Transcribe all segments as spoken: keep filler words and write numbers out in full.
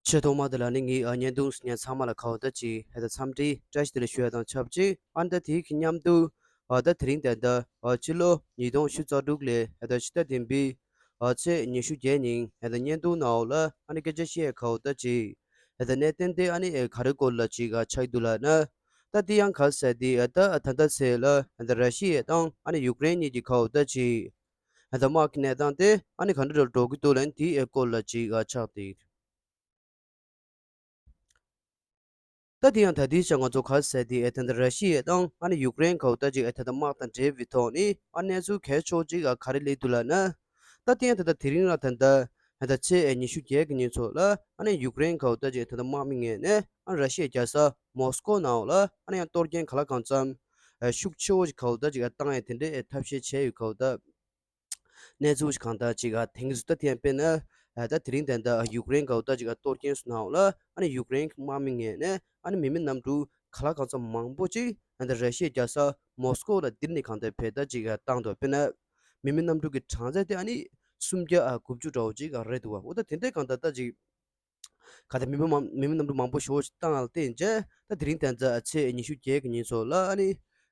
ཆེས་ཐོག་མ་དེ་ལ་ནི་ངས་ཨ་བརྙན་ཐུང་གཟིགས་མཁན་ཚང་མ་ལ་ཁ་བ་ད་ཅིག་ཧེ་ད་འཚམས་འདྲི་བཀྲ་ཤིས་བདེ་ལེགས་ཞུ་ཡ་དང་ཆབས་ཅིག་ཨ་ནི་ད་དེའི་གི་མཉམ་དུ་ཨ་ད་དེ་རིང་ད་ལྟ་ཨ་ཕྱི་ལོ་ཉིས་སྟོང་ཉི་ཤུ་རྩ་དྲུག་ལོའི་ཧེ་ད་ཕྱི་ཟླ་བདུན་པའི་ཨ་ཚེས་ཉི་ཤུ་བརྒྱད་ཉིན་ཧེ་ད་བརྙན་ཐུང་ནང་ལ་ཨ་ནི་སྐད་ཆ་བཤད་ཡ་ཁ་བ་ད་ཅིག་ཧེ་ད་གནད་དོན་དེ་ཨ་ནི་ཨེ་ག་རེ་སྐོར་ལ་ཅིག་ཨ་ཆགས་ཀྱི་འདུག་ལབ་ན། ད་དེ་ཡང་ག་ཟེར་དེ་ཨ་ད་ད་ལྟ་ཚེ་ལ་ཧེ་ད་ར་ཤི་ཡ་དང་ཨ་ནི་ཡུཀ་རེན་གཉིས་ཀྱི་ཁ་བ་ད་ཅིག་ཨ་ད་དམག་གི་གནས་སྟངས་དེ་ཨ་ནི་ག་འདྲ་འགྲོ་གི་འདུག་ལབ་ན་དེའི་སྐོར་ལ་ཅིག་ཨ་ཆགས་ཏེ། ད་དེ་ཡང་ད་ལྟའི་ཆར་ང་ཚོ་ག་ཟེར་དེ་ཨེ་ད་ལྟ་ར་ཤི་ཡ་དང་ཨ་ནི་ཡུཀ་རེན་ག་བ་ད་ཅིག་ཨེ་ད་ལྟ་དམག་དང་འབྲེལ་བའི་ཐོག་ནས་ཨ་གནས་ཚུལ་གལ་ཆེ་ཅིག་ཨ་ག་རེ་སླེབས་འདུག་ལབ་ན། ད་དེ་ཡང་ད་ལྟ་དེ་རིང་ལ་ད་ལྟ་ད་ལྟ་ཚེས་ཨེ་ཉི་ཤུ་བརྒྱད་ཀྱི་ཉིན་ཚོ་ལ་ཨ་ནི་ཡུཀ་རེན་ག་བ་ད་ཅིག་ཨེ་ད་ལྟ་དམག་མི་ངོས་ནས་ཨ་ར་ཤི་ཡའི་རྒྱལ་ས་མོ་སི་ཀོ་ནང་ལ་ཨ་ནི་ཡང་གཏོར་སྐྱོན་ག་ལ་གང་འཚམ་ཨ་ཤུགས་ཆེ་བོ་ཞིག་ག་བ་ད་ཅིག་ཨ་བཏང་ཡ་དེ་འདྲའི་ཨེ་ཐབས་ཤེས་བྱས་ཡོད་ག་བ་ད། གནས་ཚུལ་ཞིག་གང་ལྟར་ཅིག་ཨ་དེང་གི་ཟུར་ལྟ་དེ་ཡང་དཔེར་ན་ཨ་ད་དེ་རིང་ད་ལྟ་ཡུཀ་རེན་ག་བ་ད་ཅིག་ཨ་གཏོར་སྐྱོན་སོང་ནའང་ལ་ཨ་ནི་ཡུཀ་རེན་གྱི་དམག་མི་ངོས་ནས་ཨ་ནི་མི་མེད་གནམ་གྲུ་ག་ལ་གང་འཚམ་མང་པོ་ཅིག་ཨ་ད་ར་ཤི་ཡའི་རྒྱལ་ས་མོ་སི་ཀོ་ལ་ལྡིར་ནས་གང་ལྟར་ཕེབས་ད་ཅིག་ཨ་བཏང་འདུག་དཔེར་ན་མི་མེད་གནམ་གྲུ་གི་གྲངས་ཚད་དེ་ཨ་ནི་སུམ་བརྒྱ་ཨ་དགུ་བཅུ་འདྲ་བོ་ཅིག་ཨ་རེད་འདུག་བ། འོ་ད་དེ་འདྲའི་གང་ལྟར་ད་ཅིག་ག་ད་མི་མང་མི་མང་གནམ་གྲུ་མང་པོ་ཞེ་པོ་ཞིག་བཏང་ཡ་ལ་བརྟེན་བྱས་ད་དེ་རིང་ད་ལྟ་ཚེས་ཉི་ཤུ་བརྒྱད་ཀྱི་ཉིན་ཚོ་ལ་ཨ་ནི་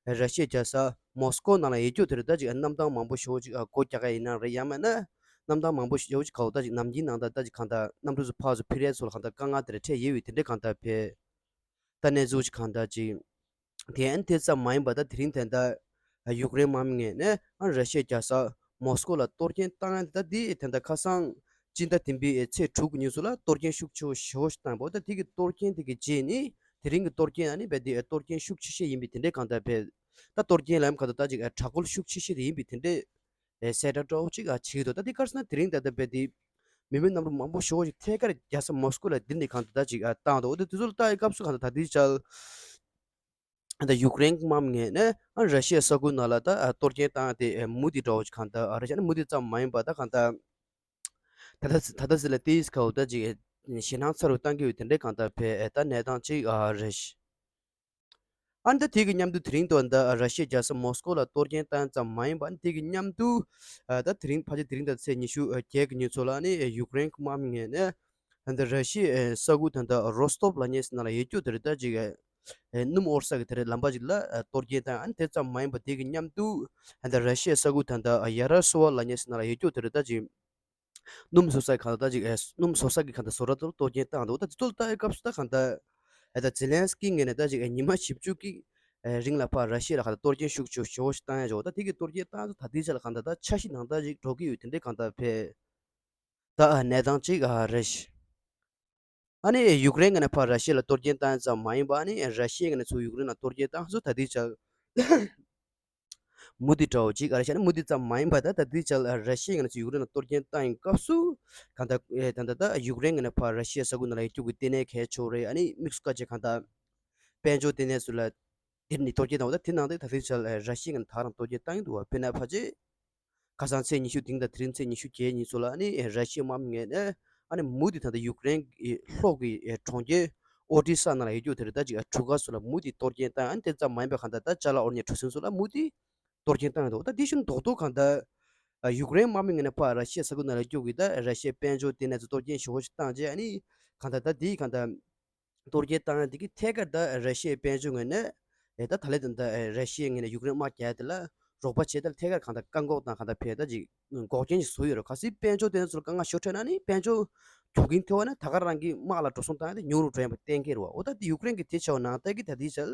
ར་ཤི་ཡའི་རྒྱལ་ས་མོ་སི་ཀོ་ནང་ལ་ཡོད་རྒྱུ་དེ་རེད། ད་ཅིག་གནམ་ཐང་མང་པོ་ཞེ་པོ་ཅིག་ཨ་སྒོ་རྒྱག་ག་ཡིན་ན་རེད། ཡང་མིན་ན་གནམ་ཐང་མང་པོ་ཞེ་པོ་ཅིག་ག་བ་ད་ཅིག་ནམ་རྒྱུན་ནང་ད་ད་ཅིག་གང་ལྟར་གནམ་གྲུ་ཚོ་ཕར་ཚུར་འཕུར་ཡས་ཚོ་ལ་གང་ལྟར་དཀའ་ངལ་དེ་འདྲ་འཕྲད་ཡོད་པའི་དེ་འདྲའི་གང་ལྟར་བས། ད་གནས་ཚུལ་ཞིག་གང་ལྟར་ཅིག་དེ་ཨན་དེ་ཙམ་མ་ཡིན་པ་ད་དེ་རིང་ད་ལྟ་ཡུཀ་རེན་དམག་མི་ངོས་ནས་ཨ་ར་ཤི་ཡའི་རྒྱལ་ས་མོ་སི་ཀོ་ལ་གཏོར་སྐྱོན་བཏང་ཡ་ད་དེ་ད་ལྟ་ཁ་སང་སྤྱི་ཟླ་བདུན་པའི་ཚེས་དྲུག་གི་ཉིན་སུ་ལ་གཏོར་སྐྱོན་ཤུགས་ཆེ་བོ་ཞེ་པོ་ཞིག་བཏང་བ། ད་དེ་གི་གཏོར་སྐྱོན་དེ་གི་རྗེས་ནི་དེ་རིང་གི་གཏོར་སྐྱོན་ཨ་ནི་རྦད་དེ་གཏོར་སྐྱོན་ཤུགས་ཆེ་ཤོས་ཡིན་པའི་དེ་འདྲའི་གང་ལྟར་བས། ད་གཏོར་སྐྱོན་ལམ་ཁ་ད་ད་ཅིག་དྲག་རྒོལ་ཤུགས་ཆེ་ཤོས་དེ་ཡིན་པའི་དེ་འདྲའི་གསལ་བསྒྲགས་འདྲ་བོ་ཅིག་བྱེད་ཀྱི་འདུག་ད་དེ་ག་རེ་ཟེར་ན་དེ་རིང་ད་ལྟ་རྦད་དེ་མི་མེད་གནམ་གྲུ་མང་པོ་ཞེ་པོ་ཞིག་ཐད་ཀར་རྒྱལ་ས་མོ་སི་ཀོ་ལ་ལྡིར་ནས་གང་ལྟར་ད་ཅིག་བཏང་འདུག་འོ་དེ་དེ་ཚོ་ལ་ལྟ་ཡི་སྐབས་སུ་གང་ལྟར་ད་ལྟའི་ཆར་ད་ཡུཀ་རེན་དམག་མི་ངོས་ནས་ཨ་ར་ཤི་ཡའི་ས་ཁུལ་ནང་ལ་ད་ཨ་གཏོར་སྐྱོན་བཏང་ཡ་དེ་ཨ་མུ་མཐུད་འདྲ་བོ་ཅིག་གང་ལྟར་ཨ་རེད་ཤག་ཨ་ནི་མུ་མཐུད་ཙམ་མ་ཡིན་པ་ད་གང་ལྟར་ད་ལྟ་ད་ལྟ་ཟེར་ལ་ཏིས་ཁའོ་ད་ཅིག་ཨ་ཞེད་སྣང་ཚ་རུ་བཏང་གི་ཡོད་དེ་འདྲའི་གང་ལྟར་བས་ཨ་ད་གནས་སྟངས་ཅིག་ཨ་རེད་ཤག་ཨ་ནི་ད་དེ་གི་མཉམ་དུ་དེ་རིང་དུ་ད་ར་ཤི་ཡའི་རྒྱལ་ས་མོ་སི་ཀོ་ལ་གཏོར་སྐྱོན་བཏང་ཙམ་མ་ཡིན་པ་ཨ་ནི་དེ་གི་མཉམ་དུ་ཨ་ད་དེ་རིང་ཕལ་ཆེར་དེ་རིང་ད་ཚེས་ཉི་ཤུ་བརྒྱད་ཀྱི་ཉིན་ཚོ་ལ་ཨ་ནི་ཡུཀ་རེན་གི་དམག་མི་ངོས་ནས་ཨ་ད་ར་ཤི་ཡའི་ས་ཁུལ་ད་ད་རོ་སྟོབ་ལབ་མཁན་ཞིག་ནང་ལ་ཡོད་རྒྱུ་དེ་རེད། ད་ཅིག་ཨ་སྣུམ་དབོར་ས་གི་དེ་རེད་ལམ་པ་ཅིག་ལ་ཨ་གཏོར་སྐྱོན་བཏང་། ཨ་ནི་དེ་ཙམ་མ་ཡིན་པ་དེ་གི་མཉམ་དུ་ཨ་ད་ར་ཤི་ཡའི་ས་ཁུལ་ད་ད་ཡ་ར་སོ་བ་ལབ་མཁན་ཞིག་ནང་ལ་ཡོད་རྒྱུ་དེ་རེད། ད་ཅིག་སྣུམ་བཟོ་ས་གང་ལྟར་ཅིག་ཨེ་སྣུམ་བཟོ་ས་གི་གང་ལྟར་བཟོ་གྲྭ་དུ་གཏོར་སྐྱོན་བཏང་འདུག་ད་དེ་ཚོ་ལ་ལྟ་བའི་སྐབས་སུ་ད་གང་ལྟར་ཨེ་ད་ཛེ་ལན་སི་ཀི་ངོས་ནས་ད་ཅིག་ཨེ་ཉི་མ་བཞི་བཅུ་གི་ཨེ་རིང་ལ་ཕར་ར་ཤི་ཡ་ལ་གང་ལྟར་གཏོར་སྐྱོན་ཤུགས་ཆེ་ཞེ་པོ་ཞིག་བཏང་ཡ་ཅིག་ད་དེ་གི་གཏོར་སྐྱོན་བཏང་ཚོ་ད་དེའི་ཆ་ལ་གང་ལྟར་ད་འཆར་གཞི་ནང་ལྟར་ཅིག་འགྲོ་གི་ཡོད་དེ་འདྲའི་གང་ལྟར་བས། ད་ཨ་གནས་སྟངས་ཅིག་ཨ་རེད། ཨ་ནི་ཡུཀ་རེན་ངོས་ནས་ཕར་ར་ཤི་ཡ་ལ་གཏོར་སྐྱོན་བཏང་ཙམ་མ་ཡིན་པ་ཨ་ནི་ར་ཤི་ཡ་ངོས་ནས་ཚུར་ཡུཀ་རེན་ལ་གཏོར་སྐྱོན་བཏང་ཚོ་ད་དེའི་ཆ་མུ་མཐུད་འདྲ་བོ་ཅིག་ཨ་རེ་བྱས་ན་མུ་མཐུད་ཙམ་མ་ཡིན་པ་ད་ད་ལྟའི་ཆར་ར་ཤི་ཡའི་ངོས་ནས་ཡུཀ་རེན་ལ་གཏོར་སྐྱོན་བཏང་ཡིན་སྐབས་སུ་གང་ལྟར་ཨེ་ད་ལྟ་ད་ཡུཀ་རེན་ངོས་ནས་ཕར་ར་ཤི་ཡའི་ས་ཁུལ་ནང་ལ་ཡོད་རྒྱུ་གི་ལྟེ་གནས་གལ་ཆེ་བོ་རེད། ཨ་ནི་དམིགས་སུ་བཀར་བྱས་གང་ལྟར་དཔལ་འབྱོར་ལྟེ་གནས་ཚོ་ལ་འདིར་ནས་གཏོར་སྐྱོན་བཏང་བ་ད་དེ་ནང་དེ་ད་ལྟའི་ཆར་ར་ཤི་ཡའི་ངོས་ནས་ད་རང་གཏོར་སྐྱོན་བཏང་ཡིན་འདུག་བ། དཔེར་ན་ཕལ་ཆེར་ཁ་སང་ཚེས་ཉི་ཤུ་བདུན་དང་དེ་རིང་ཚེས་ཉི་ཤུ་བརྒྱད་ཉིན་ཚོ་ལ་ཨ་ནི་ར་ཤི་ཡའི་དམག་མི་ངོས་ནས་ཨ་ནི་མུ་མཐུད་ད་ལྟ་ཡུཀ་རེན་གྱི་ལྷོ་གི་གྲོང་ཁྱེར་ཨོ་ཌི་ས་ནང་ལ་ཡོད་རྒྱུ་དེ་རེད། ད་ཅིག་གྲུ་ཁ་ཚོ་ལ་མུ་མཐུད་གཏོར་སྐྱོན་བཏང་། ཨ་ནི་དེ་ཙམ་མ་ཡིན་པའི་གང་ལྟར་ད་ཅ་ལག་དབོར་མཁན་གྲུ་གཟིངས་ཚོ་ལ་མུ་མཐུད་གཏོར་སྐྱོན་བཏང་ཡོད་འདུག་ད་དེ་བཞིན་རྡོག་རྡོག་གང་ལྟར་ཡུཀ་རེན་དམག་མི་ངོས་ནས་ཕར་ར་ཤི་ཡའི་ས་ཁུལ་ནང་ལ་རྒྱུག་གི་ད་ར་ཤི་ཡའི་དཔལ་འབྱོར་ལྟེ་གནས་ཚོ་གཏོར་སྐྱོན་ཞེ་པོ་ཞིག་བཏང་རྗེས་ཨ་ནི་གང་ལྟར་ད་དེའི་གང་ལྟར་གཏོར་སྐྱོན་བཏང་ཡ་དེ་གི་ཐད་ཀར་ད་ར་ཤི་ཡའི་དཔལ་འབྱོར་ངོས་ནས་ཨེ་ད་ད་ལེ་ད་ད་ར་ཤི་ཡའི་ངོས་ནས་ཡུཀ་རེན་དམག་རྒྱག་ཡ་དེ་ལ་རོགས་པ་བྱེད་ད་ཐད་ཀར་གང་ལྟར་བཀག་འགོག་དང་གང་ལྟར་བྱས་ད་ཅིག་འགོག་རྐྱེན་ཞིག་བཟོ་ཡོད་རེད། གལ་སྲིད་དཔལ་འབྱོར་དེ་ཚོར་དཀའ་ངལ་ཤོར་འཕྲད་ན་ནི་དཔལ་འབྱོར་རྒྱུག་གིན་ཐེ་བ་ན་ད་ག་རང་གི་དམག་ལ་འགྲོ་སོང་བཏང་ཡ་དེ་ཉུང་རུ་འགྲོ་ཡ་པ་གཏན་འཁེལ་རེད་བ། འོ་ད་དེ་ཡུཀ་རེན་གྱི་དེ་བྱ་བ་ནང་ལྟར་གྱི་ད་དེའི་ཆར་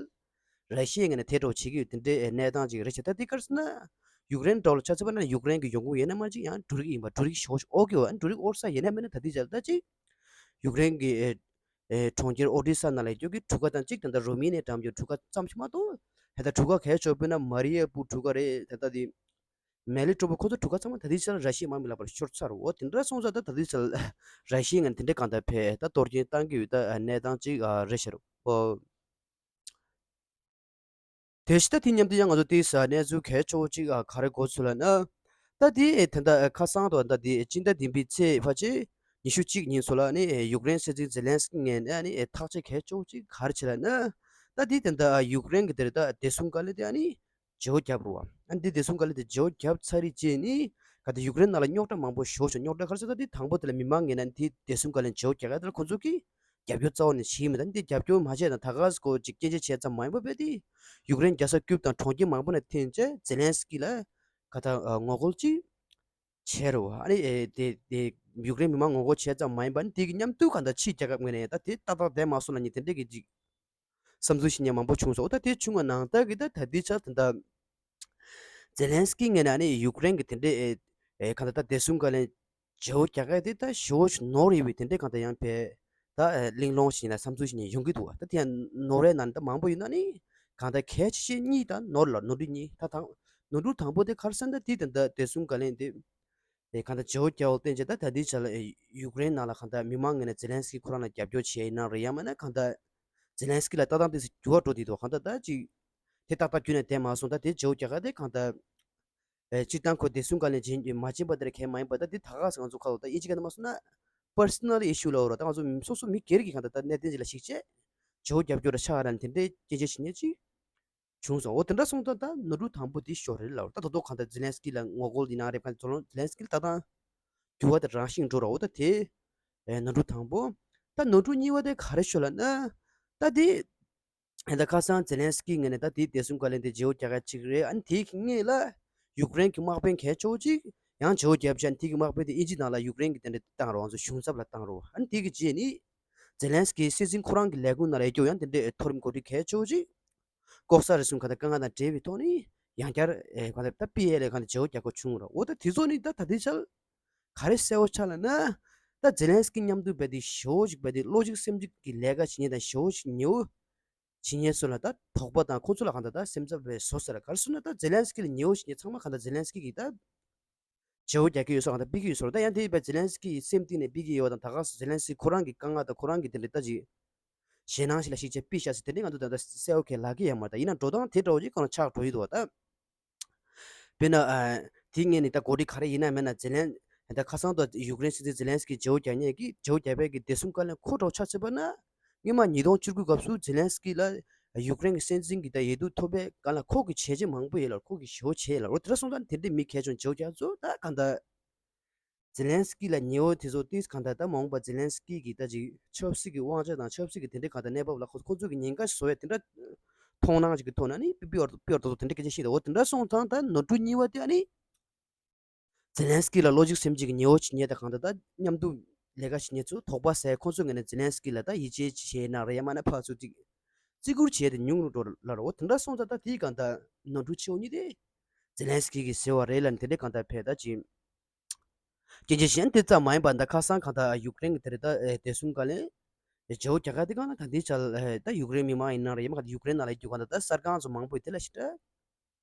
ར་ཤི་ཡའི་ངོས་ནས་དེ་འདྲ་བྱེད་ཀྱི་ཡོད་དེ་འདྲའི་གནས་སྟངས་ཅིག་རེད་ཤག་ད་དེ་ག་རེ་ཟེར་ན་ཡུཀ་རེན་འདྲ་བོ་ལ་ཆ་མཚོན་པ་ན་ཡུཀ་རེན་གྱི་ཡོང་ཁུངས་ཡོད་ན་མ་གཅིག་ཡང་འབྲུ་རིགས་ཡིན་པ་འབྲུ་རིགས་ཞེ་པོ་ཞིག་དབོར་གྱི་ཡོད། འབྲུ་རིགས་དབོར་ས་ཡོད་ན་མེད་ན་ད་དེའི་ཆར་ད་ཅིག་ཡུཀ་རེན་གྱི་ཨེ་གྲོང་ཁྱེར་ཨོ་ཌི་ས་ནང་ལ་ཡོད་རྒྱུ་གི་གྲུ་ཁ་དང་གཅིག་དང་ད་རུ་མི་ནི་འགྲམ་གྱི་གྲུ་ཁ་ཙམ་ཞིག་མ་གཏོགས་ཧེ་ད་གྲུ་ཁ་གལ་ཆེ་བོ་དཔེར་ན་མ་རི་ཡ་པུར་གྲུ་ཁ་རེད། ད་ལྟ་དེ་མེ་ལི་ཀྲོ་པོ་ཁོ་ཚོ་གྲུ་ཁ་ཚང་མ་ད་ལྟའི་ཆར་ར་ཤི་ཡའི་དམག་མི་ལག་པར་ཤོར་ཚར། འོ་དེ་འདྲ་སོང་ཙང་ད་ད་ལྟའི་ཆར་ར་ཤི་ཡའི་ངོས་ནས་དེ་འདྲའི་གང་ལྟར་བས་ད་གཏོར་སྐྱོན་བཏང་གི་ཡོད་ད་གནས་སྟངས་གཅིག་རེད་ཤག་འོ། དེ་བཞིན་ད་དེ་མཉམ་དུ་ཡང་ང་ཚོ་དེའི་ས་གནས་ཚུལ་གལ་ཆེ་བོ་གཅིག་ཨ་ག་རེ་གོ་ཚུལ་ལབ་ན། ད་དེ་ད་ལྟ་ཁ་སང་དུ་ད་དེ་སྤྱི་ཟླ་བདུན་པའི་ཚེས་ཕལ་ཆེར་ཉི་ཤུ་གཅིག་ཉིན་ཚོ་ལ་ནི་ཡུཀ་རེན་སྲིད་འཛིན་ཛེ་ལན་སི་ཀི་ངོས་ནས་ནི་ཐག་གཅོད་གལ་ཆེ་བོ་གཅིག་ག་རེ་བྱས་ལབ་ན། ད་དེ་ད་ལྟ་ཡུཀ་རེན་གྱི་དེར་ད་བདེ་སྲུང་བཀའ་བློན་དེ་ནི་བརྗེ་བོ་བརྒྱབ་རུ་བ། ཨ་འདི་བདེ་སྲུང་བཀའ་བློན་དེ་བརྗེ་བོ་བརྒྱབ་ཚར་རེད་ཅེས་ནི་ ག་ད་ཡུཀ་རེན་ནང་ལ་རྙོག་དྲ་མང་པོ་ཞེ་པོ་ཅིག་རྙོག་དྲ་ག་རེ་ཟེར་ད་དེ་དང་པོ་དེ་ལ་མི་མང་ངོས་ནས་དེ་བདེ་སྲུང་བཀའ་བློན་བརྗེ་པོ་རྒྱག་ཡ་དེ་ལ་ཁོང་ཚོ་གིས་རྒྱབ་སྐྱོར་རྩ་བ་ནས་བྱེད་ཀྱི་མེད། ད་དེ་རྒྱབ་སྐྱོར་མ་བྱས་ན་ད་ག་སེ་ཁོ་ཅིག་སྐྱོན་བརྗོད་བྱས་ཙམ་མ་ཡིན་པ་རྦད་དེ་ཡུཀ་རེན་རྒྱལ་ས་ཀིབ་དང་གྲོང་ཁྱེར་མང་པོ་ནས་འཐེན་བྱས་ཛེ་ལན་སི་ཀི་ལ་ག་ད་ངོ་རྒོལ་ཅིག་བྱས་རེད་བ། ཨ་ནི་ཨེ་དེ་དེ་ཡུཀ་རེན་མི་མང་ངོ་རྒོལ་བྱས་ཙམ་མ་ཡིན་པ་ནི་དེ་གི་མཉམ་དུ་ག་ད་ཕྱི་རྒྱལ་ཁབ་ངོས་ནས་ད་དེ་ཏག་ཏག་བསྡད་མ་སོང་ལབ་མཁན་དེ་འདྲས་ཀྱི་ཅིག་བསམ་ཚུལ་བཤད་མཁན་མང་པོ་བྱུང་སོང་། འོ་ད་དེ་བྱུང་བ་ནང་ལྟར་གྱི་ད་ད་ལྟའི་ཆར་ད་ལྟ་ཛེ་ལན་སི་ཀི་ངོས་ནས་ཨ་ནི་ཡུཀ་རེན་གྱི་དེ་འདྲའི་ཨེ་ཨེ་གང་ལྟར་ད་བདེ་སྲུང་བཀའ་བློན་བརྗེ་པོ་རྒྱག་ཡ་དེ་ད་ཞེ་པོ་ཅིག་ནོར་ཡོད་པའི་དེ་འདྲའི་གང་ལྟར་ཡང་ཕེ་ད་ཨེ་གླེང་སློང་ཞིག་ལ་བསམ་ཚུལ་ཞིག་ནས་ཡོང་གི་འདུག་བ། ད་དེ་ཡང་ནོར་བའི་ནང་ད་མང་པོ་ཡོད་ན་ནི་གང་ལྟར་གལ་ཆེ་ཤོས་གཉིས་ད་ནོར་ལ་ནོར་འཁྲུལ་གཉིས་ད་དང་ནོར་འཁྲུལ་དང་པོ་དེ་ག་རེ་ཟེར་ན་ད་དེ་ད་ལྟ་བདེ་སྲུང་བཀའ་བློན་དེ་ཨེ་གང་ལྟར་བརྗེ་པོ་རྒྱག་པ་བརྟེན་བྱས་ད་ད་ལྟའི་ཆ་ལ་ཨེ་ཡུཀ་རེན་ནང་ལ་གང་ལྟར་མི་མང་ངོས་ནས་ཛེ་ལན་སི་ཀི་ཁོ་རང་ལ་རྒྱབ་སྐྱོར་བྱས་ཡིན་ན་རེད། ཡང་མིན་ན་གང་ལྟར་ཛེ་ལན་སི་ཀི་ལ་ལྟ་སྟངས་དེ་ཚོ་འགྱུར་བ་འགྲོ་བསྡད་འདུག་གང་ལྟར་ད་ཅིག་དེ་ཏག་ཏག་བརྒྱུད་ནས་བསྡད་མ་སོང་། ད་དེ་བརྗེ་པོ་རྒྱག་ག་དེ་གང་ལྟར་ཨེ་སྤྱིར་བཏང་ཁོ་བདེ་སྲུང་བཀའ་བློན་བྱེད་མ་བྱེད་པ་དེ་ར་གལ་མ་ཡིན་པ། ད་དེ་ད་ག་སེ་ང་ཚོ་ཁ་ལོ་ད་དབྱིན་ཇི་སྐད་ནང་མ་སོང་ན་པར་སོ་ནལ་ཨི་ཤུ་ལབ་རོ། ད་ང་ཚོ་སོ་སོ་མི་སྒེར་གྱི་གང་ལྟར་ད་གནད་དོན་ཅིག་ལ་གཞིགས་བྱས་བརྗེ་པོ་རྒྱབ་སྐྱོར་ར་ཆགས་ར་ནི་དེ་འདྲའི་སྐྱོན་བརྗོད་བྱེད་མཁན་ཅིག་བྱུང་སོང་། འོ་དེ་འདྲ་སོང་ཙང་ད་ནོར་འཁྲུལ་དང་པོ་དེ་ཤོར་རེད་ལབ་རོ། ད་ད་དུང་གང་ལྟར་ཛེ་ལན་སི་ཀི་ལ་ངོ་རྒོལ་ཡིན་ན་རེད། གང་ལྟར་ཛེ་ལན་སི་ཀི་ལ་ད་ད་འགྱུར་བ་དེ་རང་བཞིན་འགྲོ་ར། འོ་ད་དེ་ཨེ་ནོར་འཁྲུལ་དང་པོ། ད་ནོར་འཁྲུལ་གཉིས་པ་དེ་ག་རེ་ཤོར་ལབ་ན་ད་དེ་ད་ཁ་སང་ཛེ་ལན་སི་ཀི་ངོས་ནས་ད་དེའི་བདེ་སྲུང་བཀའ་བློན་དེ་བརྗེ་པོ་རྒྱག་ཡ་གཅིག་རེད། ཨ་ནི་དེའི་སྔོན་ལ་ཡུཀ་རེན་གྱི་དམག་དཔོན་གལ་ཆེ་བོ་གཅིག་ཡང་བརྗེ་པོ་བརྒྱབ་བྱས། ཨ་ནི་དེ་གི་དམག་དཔོན་དེ་དབྱིན་ཇི་ནང་ལ་ཡུཀ་རེན་གྱི་དེ་འདྲ་བཏང་རོགས། ང་ཚོ་གཞུང་ཚབ་ལ་བཏང་རོགས། ཨ་ནི་དེ་གི་རྗེས་ནི་ཛེ་ལན་སི་ཀི་སྲིད་འཛིན་ཁོ་རང་གི་ལས་ཁུངས་ནང་ལ་ཡོད་རྒྱུ་ཡང་དེ་འདྲའི་མཐོ་རིམ་འགོ་ཁྲིད་གལ་ཆེ་བོ་གཅིག་ལྐོག་ཟ་རེ་ཟུང་ག་ད་དཀའ་ངལ་དང་འབྲེལ་བའི་ཐོག་ནས་ཡང་བསྐྱར་ཨེ་ག་ད་ད་པི་ཨེལ་ཨེ་ག་ད་བརྗེ་པོ་རྒྱག་དགོས་བྱུང་རོགས། འོ་ད་དེ་ཚོ་ནི་ད་ད་ལྟའི་ཆར་ག་རེ་གསལ་པོ་ཆགས་ལབ་ན། ད་ཛེ་ལན་སི་ཀི་མཉམ་དུ་རྦད་དེ་ཞེ་པོ་ཅིག་རྦད་དེ་བློ་གཅིག་སེམས་གཅིག་གི་ལས་ཀ་བྱེད་མཁན་དང་ཞེ་པོ་ཅིག་ཉེ་བོ་བྱེད་མཁན་ཚོ་ལ་ད་དོགས་པ་དང་ཁོ་ཚོ་ལ་གང་ལྟར་ད་སེམས་འཚབ་པའི་བཟོ་ཟེར་ལ་ག་རེ་ཟེར་ན། ད་ཛེ་ལན་སི་ཀི་ལ་ཉེ་བོ་བྱེད་མཁན་ཚང་མ་གང་ལྟར་ཛེ་ལན་སི་ཀི་གིས་ད་བརྗེ་པོ་རྒྱག་གི་ཡོད་ས་གང་ལྟར་ཕུད་ཀྱི་ཡོད་ས་རེད། ད་ཡང་དེ་རྦད་ཛེ་ལན་སི་ཀི་ཡི་སེམས་གཏིང་ནས་ཕུད་ཀྱི་ཡོད་པ་དང་། ད་ག་སེ་ཛེ་ལན་སི་ཀི་ཁོ་རང་གི་དཀའ་ངལ་དང་ཁོ་རང་གི་དེ་འདྲ་ད་ཅིག་ཞེད་སྣང་ཞིག་ལ་གཞིགས་བྱས་ཕུད་ཤག་ཟེར་དེ་འདྲའི་ང་ཚོ་ད་ལྟ་གསལ་པོ་གང་ལབ་ཀྱི་ཡོད་མ་རེད། ད་ཡིན་ན་འགྲོ་སྟངས་དེ་འདྲ་བོ་ཅིག་གང་ལ་ཆགས་འགྲོ་ཡི་འདུག་བ་ད། དཔེར་ན། ཨ། དེ་སྔོན་ནས་ད་འགོ་ཁྲིད་ག་རེ་ཡིན་ན་མིན་ན་ཛེ་ལན། ད་ཁ་སང་དུ་ཡུཀ་རེན་སྲིད་འཛིན་ཛེ་ལན་སི་ཀི་བརྗེ་པོ་རྒྱག་མཁན་གྱི་བརྗེ་པོ་རྒྱག་པའི་གི་བདེ་སྲུང་བཀའ་བློན་ཁོ་འདྲ་ཆ་བཞག་པ་ན། སྔོན་མ་ཉིས་སྟོང་བཅུ་དགུ་སྐབས་སུ་ཛེ་ལན་སི་ཀི་ལ་ཡུཀ་རེན་གྱི་སྲིད་འཛིན་གྱི་ད་འོས་བསྡུ་ཐོབ་པའི་སྒང་ལ་ཁོ་གི་བྱས་རྗེས་མང་པོ་ཡོད་ལ། ཁོ་གི་ཞེ་པོ་བྱས་ལ། འོ་དེ་འདྲ་སོང་ཙང་དེ་འདྲའི་མི་གལ་ཆེ་བོ་བརྗེ་པོ་རྒྱག་ཚོ་ད་གང་ལྟར། ཛེ་ལན་སི་ཀི་ལ་ཉེ་བོ་དེ་ཚོ་ཏིས་གང་ལྟར་ད་མ་འོངས་པ་ཛེ་ལན་སི་ཀི་གི་ད་ཅིག་ཆབ་སྲིད་ཀྱི་དབང་ཆ་དང་ཆབ་སྲིད་ཀྱི་དེ་འདྲའི་གང་ལྟར་གནས་བབ་ལ་ཁོ་ཁོ་ཚོ་གི་ཉེན་ཁ་བཟོ་ཡ་དེ་འདྲ་མཐོང་སྣང་ཅིག་གི་ཐོག་ནས་ནི་པི་པི་ཨོར་པི་ཨོར་དེ་ཚོ་དེ་འདྲ་སྐད་ཆ་བཤད་འདུག་འོ་དེ་འདྲ་སོང་ཙང་ད་ནོར་འཁྲུལ་གཉིས་པ་དེ་ཨ་ནི་ཛེ་ལན་སི་ཀི་ལ་བློ་གཅིག་སེམས་གཅིག་གི་ཉེ་བོ་བྱེད་མཁན་དང་གང་ལྟར་ད་མཉམ་དུ་ལས་ཀ་བྱེད་མཁན་ཚོ་དོགས་པ་ཟ་ཡ། ཁོ་ཚོ་ངོས་ནས་ཛེ་ལན་སི་ཀི་ལ་ད་ཡིད་ཆེས་བྱས་ན་རེད། ཡང་མིན་ན་ཕར་ཚུར་ཅིག་བརྩི་བཀུར་བྱས་ཏེ་ཉུང་རུ་འགྲོ་ལ་རོ། འོ་དེ་འདྲ་སོང་ཙང་ད་དེའི་གང་ལྟར་ནོར་འཁྲུལ་ཆེ་བོ་གཉིས་དེ་ཛེ་ལན་སི་ཀི་གིས་ཟེར་བ་རེད་ལབ་ནས་དེ་འདྲའི་གང་ལྟར་ཕེ་ད་ཅིག་སྐྱོན་བརྗོད་བྱས་ན་དེ་ཙམ་མ་ཡིན་པ། ད་ཁ་སང་གང་ལྟར་ཡུཀ་རེན་གྱི་དེ་རེད་ད་ཨེ་བདེ་སྲུང་བཀའ་བློན་བརྗེ་པོ་རྒྱག་ག་དེ་གང་ལ་ད་འདི་ཆ་ལ་ཨེ་ད་ཡུཀ་རེན་མི་མང་ཡིན་ན་རེད། ཡང་མིན་ན་ཡུཀ་རེན་ནང་ལ་ཡོད་རྒྱུ་གང་ལྟར་ད་གསར་ཁང་ཚོ་མང་པོས་དེ་ལ་ཞེ་དྲག་